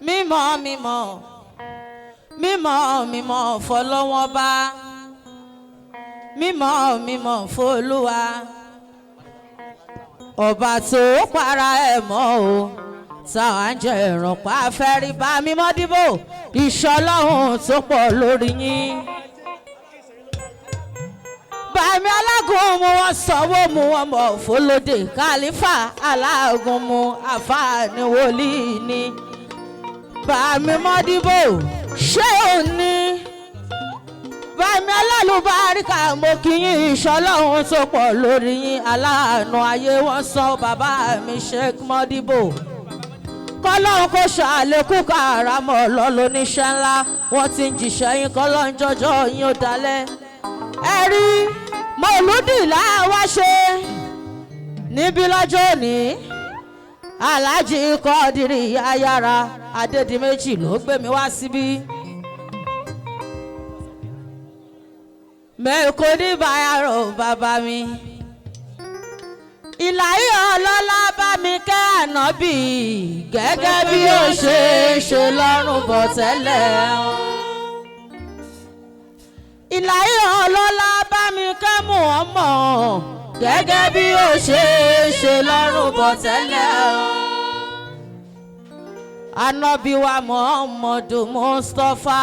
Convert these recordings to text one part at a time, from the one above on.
Mímọ́ mímọ́ mímọ́ mímọ́ fọlọ́wọ́n bá, mímọ́ mímọ́ fọlúwa, ọba tó para ẹ̀ mọ́ o, táwa ń jẹ ìrànpá fẹ́rí bá mímọ́ dìbò ìṣọlọ́hún tó pọ̀ lórí yín. Bàmí alágùn mu wọn sanwó mu wọn mọ̀ fọlọ́dẹ kàlífà alágùn mu àfààní wòlíì ni. Bàmí mọ́dìbò ṣé ò ní. Bàmí alálùbáríkà mo kí yín ìṣọlọ́hún tó pọ̀ lórí yín aláàánú ayé wọn sọ bàbá mi Sheikh Mọ́dìbò. Kọ́lọ́hún kò ṣàlékún kàràmọ́ lọ́lọ́ oníṣẹ́ ńlá wọ́n ti ń jíṣẹ́ yín kọ́lọ́hún jọjọ́ yín ó dalẹ̀. Ẹ rí mọ̀lúdì láwa ṣe níbí lọ́jọ́ òní. Alhaji Quadri Ayára Adédìméjì ló gbé mi wá síbí. Mẹ́kò ní báyàrò bàbá mi. Ìlàyé ọlọ́lá bá mi kẹ́ ànábì gẹ́gẹ́ bí ó ṣe ṣe lọ́rùn bọ̀ tẹ́lẹ̀. Ìlàyé ọlọ́lá bá mi kẹ́ Muhammad gẹ́gẹ́ bí ó ṣe ṣe lọ́rùn bọ̀ tẹ́lẹ̀. Ànábì wa Muhammadu Mustapha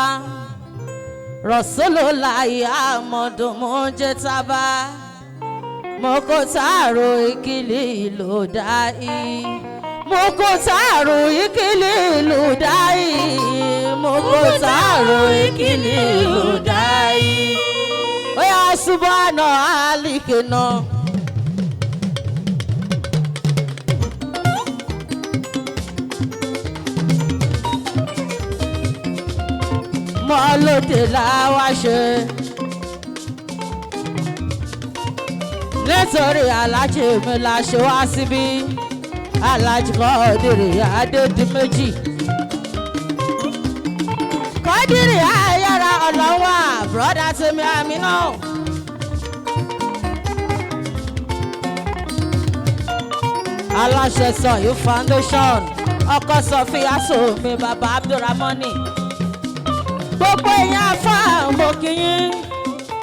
Rasulullahi Ahmadu Mujtaba Mokotaro ikili ìlú dáì Mokotaro ikili ìlú dáì Mokotaro ikili ìlú dáì. Oya subhana alikena. Mọ́lódé làwa ṣe. Nítorí Alhaji mi la ṣe wá síbí. Alhaji Quadri Adédìméjì. Quadri Ayára ọlọ́wà bùrọ́dá tèmi àmínà. Aláṣẹ Sọ̀yún Foundation ọkọ Sọfíà Sòmi bàbá Abdulramoni. Gbogbo èèyàn afá mo kí yín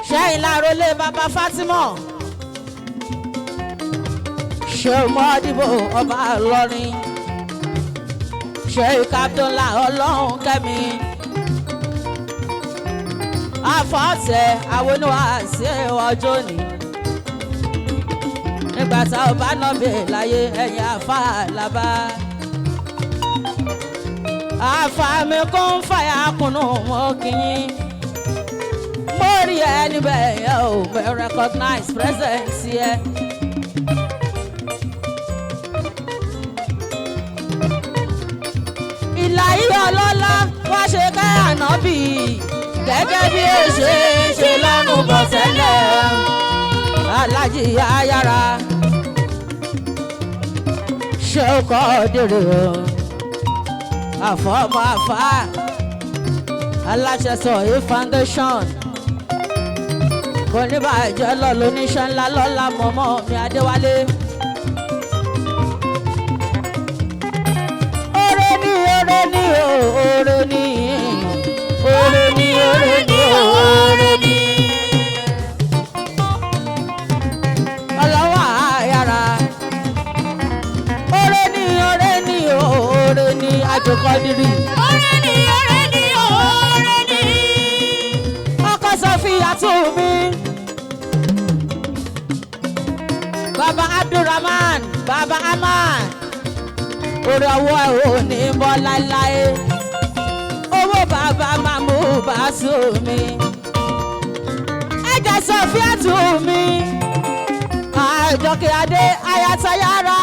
ṣẹ́yìn lárólé bàbá Fatima. Ṣé Mọ́dìbò ọba Ìlọrin, Sheikh Abdullah ọlọ́run kẹ́mi, àfọ̀ọ́sẹ̀ àwọn oníwàásí ọjọ́ òní. Nígbà tá ò bá nọ́bẹ̀ láyé ẹ̀yìn àfa làbá. Àfa mi kò ń fàyà kùnú mọ́ kìyìn. Mo rí ẹ níbẹ̀ yẹn ò mo recognize presence yẹ. Ìlà ìyá ọlọ́lá wá ṣe ká ànábì gẹ́gẹ́ bí ó ṣe ṣe lọ́rùn bọ̀ tẹ́lẹ̀. Alhaji Ayára ṣé ó kọ́ dèrè o àfọmọ́ àfá aláṣẹ Sọ̀yún Foundation kò ní bàjẹ́ lọ́lọ́ oníṣẹ́ ńlá lọ́la mọ̀mọ́ mi Adéwálé. Oore ni oore ni oore ni oore ni oore ni oore ni. Ọlọ́wọ́ Ayára oore ni oore ni oore ni Àjòkọ́dìrì. Oore ni oore ni oore ni. Ọkọ Sọfíà tún mi. Bàbá Abdulrahman, Bàbá Ahmad. Orí ọwọ́ ẹ̀ ò ní bọ́ láéláé. Owó bàbá Mamu Basu mi. Ẹ̀jẹ̀ Sọfíà tún mi. Àjọkẹ́ Adé Ayatayara.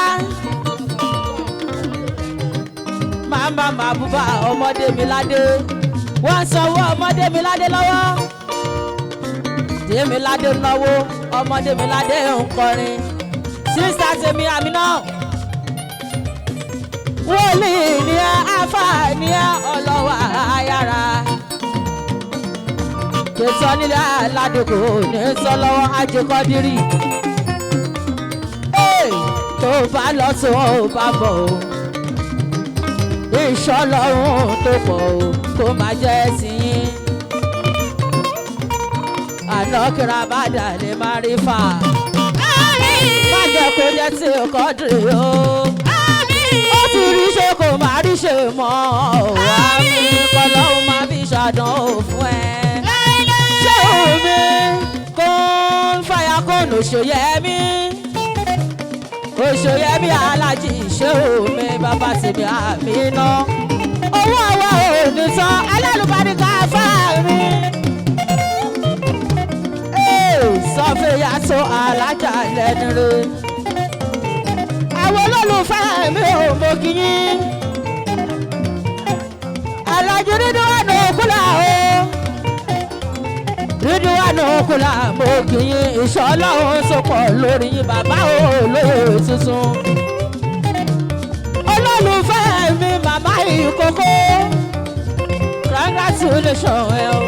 Màmá Màbúbà ọmọdé mi ládé. Wọ́n sanwó ọmọdé mi ládé lọ́wọ́. Tèmi ládé náwó ọmọdé mi ládé ń kọrin. Sísá tèmi àmínà. Wòlíì ni ẹ, àfà ni ẹ, ọlọ́wà ayára. Kèsọ́ nílé aládùúgbò ní sọ́lọ́wọ́ Àjẹkọ́dírì. Tó bá lọ tó bá bọ̀ o. Ìṣọlọ́run tó pọ̀ o kó máa jẹ́ sí yín. Àná kíra bá dà lè má rí fà. Má jẹ́ kó jẹ́ tí o kọ́ dìrì o. Ó ti rí ṣe kò má rí ṣe mọ́ o. Àmì kọ́lọ́hún máa fi ṣàdánwò fún ẹ. Ṣé omi kò ń fàyà kóònù ṣòyẹ́mí? Òṣòyẹ́mí alájí ṣé omi bàbá tèmi àmì iná. Owó àwa ò ní tán alálùbáríkà fáà mi. Sọfíà tó alájà lẹ́nu rẹ̀. Àwọn olólùfẹ́ mi ò mọ kí yín. Alájú Rídíwánù Kúlà o. Rídíwánù Kúlà mo kí yín. Ìṣọ́ Ọlọ́run sopọ̀ lórí yín bàbá olóyè tuntun. Olólùfẹ́ mi màmá ìkókó. Congratulations ẹ o.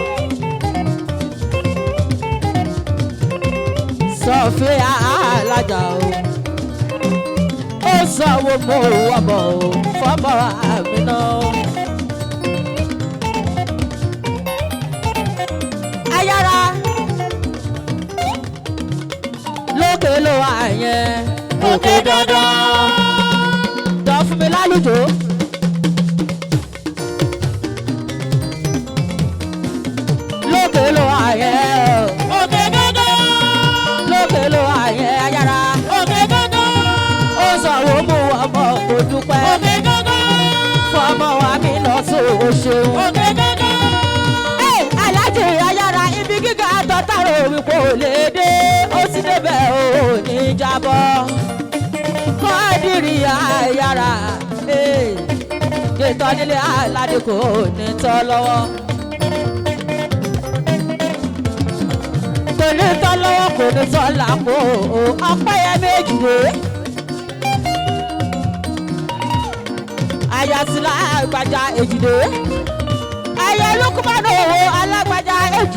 Sọfíà alájà o ó sanwó mo wọmọ o fọmọ àmì náà. Ayára lókè ló wà yẹn òkè dandan jọ fún mi lálùjọ. Lókè ló wà yẹn Òkè gángan. lókè ló wà yẹn ayára. Òkè gángan. Ó sọ̀rọ̀ mú ọmọ kò dúpẹ́. Òkè gángan. Fọmọ wa mi lọ sí o ṣeun. Òkè gángan. Ẹ alájì ayára ibi gíga tọ́tàrò mi kò lè dé. Ó ti débẹ̀ ò ní jábọ́. Kọ́dìrì ayára ètò nílé aládé kò ní tọ́ lọ́wọ́. Kò ní tọ́ lọ́wọ́ kò ní tọ́ lápò ọpẹ́ yẹn méjì rèé. Ayatollah Agbaja Ejide. Ayé Lukumanu alágbájá Ejide.